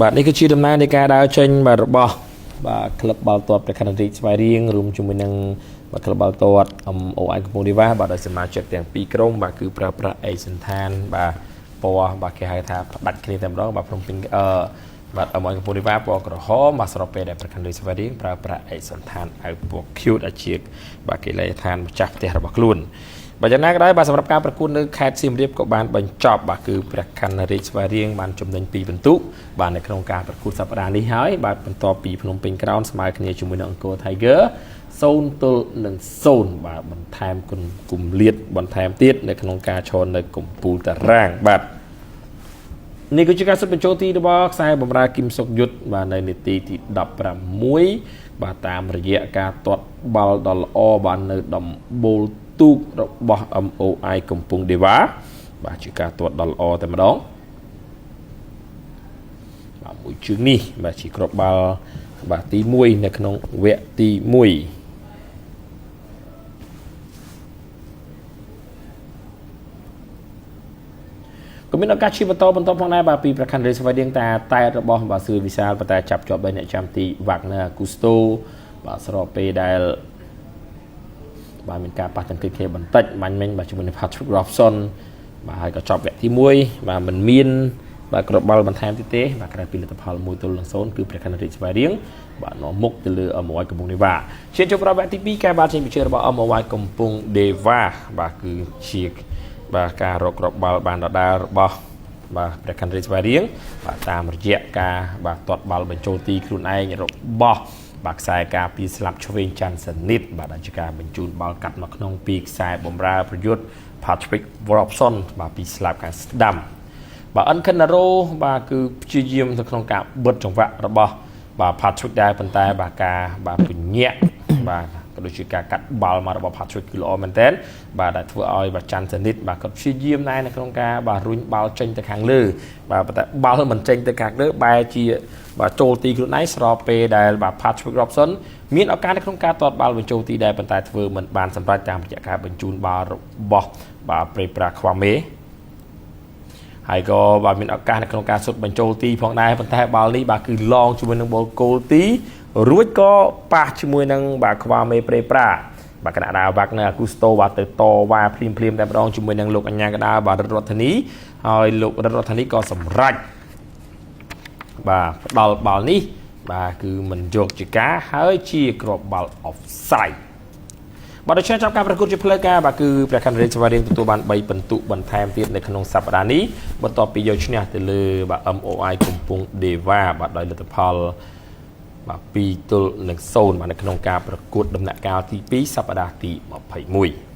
បាទនេះគឺជាដំណើរនៃការដើរចេញបាទរបស់បាទក្លឹបបាល់ទាត់ព្រះខ័នរាជស្វាយរៀងរួមជាមួយនឹងបាទក្លឹបបាល់ទាត់ MOI កំពង់ដេវ៉ាបាទដោយសមាជិកទាំងពីរក្រុមបាទគឺប្រើប្រាស់អេសន្តានបាទពណ៌បាទគេហៅថាផ្ដាច់គ្នាតែម្ដងបាទភ្នំពេញអឺបាទ MOI កំពង់ដេវ៉ាពណ៌ក្រហមបាទស្របពេលដែលព្រះខ័នរាជស្វាយរៀងប្រើប្រាស់ឯកសណ្ឋានអាវពណ៌ខៀវដែលជាបាទគេលេឋានម្ចាស់ផ្ទះរបស់ខ្លួនបាទយ៉ាងណាក៏ដោយបាទសម្រាប់ការប្រកួតនៅខេត្តសៀមរាបក៏បានបញ្ចប់បាទគឺព្រះខ័នរាជស្វាយរៀងបានចំណេញ2ពិន្ទុបាទនៅក្នុងការប្រកួតសប្តាហ៍នេះហើយបាទបន្ទាប់ពីភ្នំពេញក្រោនស្មើគ្នាជាមួយនឹងអង្គរ Tiger 0-0បាទបន្ថែមគុណគម្លាតបន្ថែមទៀតនៅក្នុងការឈរនៅកំពូលតារាងបាទនេះគឺជាការសុទ្ធបញ្ចូលទីរបស់ខ្សែបម្រើគឹមសុកយុទ្ធបាទនៅនាទីទី16បាទតាមរយៈការទាត់បាល់ដ៏ល្អបាទនៅដំបូលទូករបស់ MOI កំពង់ដេវ៉ាបាទជាការទាត់ដ៏ល្អតែម្ដងបាទមួយជើងនេះបាទជាគ្រាប់បាល់បាទទី1នៅក្នុងវគ្គទី1ក៏មានឱកាសឈានបន្តបន្តផងដែរបាទពីប្រខណ្ឌរាជស្វាយរៀងតាតែរបស់បាទសឿវិសាលប៉ុន្តែចាប់ជាប់ដោយអ្នកចាំទី Wagner Augusto បាទស្របពេលដែលបាទមានការប៉ះទង្គិចគ្នាបន្តិចបាញ់មិញបាទជាមួយនឹង Patrick Robson បាទហើយក៏ចប់វគ្គទី1បាទមិនមានបាទគ្រាប់បាល់បន្ថែមទៀតទេបាទក្រៅពីលទ្ធផល1-0គឺព្រះខណ្ឌរាជស្វាយរៀងបាទនាំមុខទៅលើ MOI កំពង់ដេវ៉ាឈានចូលដល់វគ្គទី2ការបាល់ចេញពីជើងរបស់ MOI កំពង់ដេវ៉ាបាទគឺជាបាទការរកគ្រាប់បាល់បានដដែលរបស់បាទព្រះខណ្ឌរាជស្វាយរៀងបាទតាមរយៈការបាទទាត់បាល់បញ្ចូលទីខ្លួនឯងរបស់បាទខ្សែការពីស្លាប់ឆ្វេងច័ន្ទសនិតបាទដែលជាការបញ្ជូនបាល់កាត់មកក្នុងពីខ្សែបំរើប្រយុទ្ធ Patrick Robson បាទពីស្លាប់ខាងស្ដាំបាទ Encanaro បាទគឺព្យាយាមនៅក្នុងការបិទចង្វាក់របស់បាទ Patrick ដែរប៉ុន្តែបាទការបាទពញាក់បាទក៏ដូចជាការកាត់បាល់មករបស់ Patrick គឺល្អមែនទែនបាទដែលធ្វើឲ្យបាទច័ន្ទសនិតបាទគាត់ព្យាយាមដែរនៅក្នុងការបាទរុញបាល់ចេញទៅខាងលើបាទប៉ុន្តែបាល់មិនចេញទៅខាងលើបែរជាបាទចូលទីខ្លួនឯងស្របពេលដែលបាទ Patrick Robson មានឱកាសនៅក្នុងការទាត់បាល់បញ្ចូលទីដែរប៉ុន្តែធ្វើមិនបានសម្រេចតាមរយៈការបញ្ជូនបាល់របស់បាទប្រេប្រាខ្វាមេហើយក៏បាទមានឱកាសនៅក្នុងការសុទ្ធបញ្ចូលទីផងដែរប៉ុន្តែបាល់នេះបាទគឺឡងជាមួយនឹងបលគោលទីរួចក៏ប៉ះជាមួយនឹងបាទខ្វាមេប្រេប្រាបាទកណ្ដាលវ៉ាក់នៅអាគូស្តូបាទទៅតវ៉ាភ្លាមភ្លាមតែម្ដងជាមួយនឹងលោកអញ្ញាកដាបាទរដ្ឋរដ្ឋធានីហើយលោករដ្ឋរដ្ឋធានីក៏សម្រេចបាទផ្ដល់បាល់នេះបាទគឺមិនយកជាការហើយជាគ្រាប់បាល់ offside បាទដូច្នេះចាប់ការប្រកួតជាផ្លូវការបាទគឺព្រះខ័នរាជស្វាយរៀងទទួលបាន3ពិន្ទុបន្ថែមទៀតនៅក្នុងសប្តាហ៍នេះបន្ទាប់ពីយកឈ្នះទៅលើបាទ MOI កំពង់ដេវ៉ាបាទដោយលទ្ធផលបាទ2-0បាទនៅក្នុងការប្រកួតដំណាក់កាលទី2សប្តាហ៍ទី21។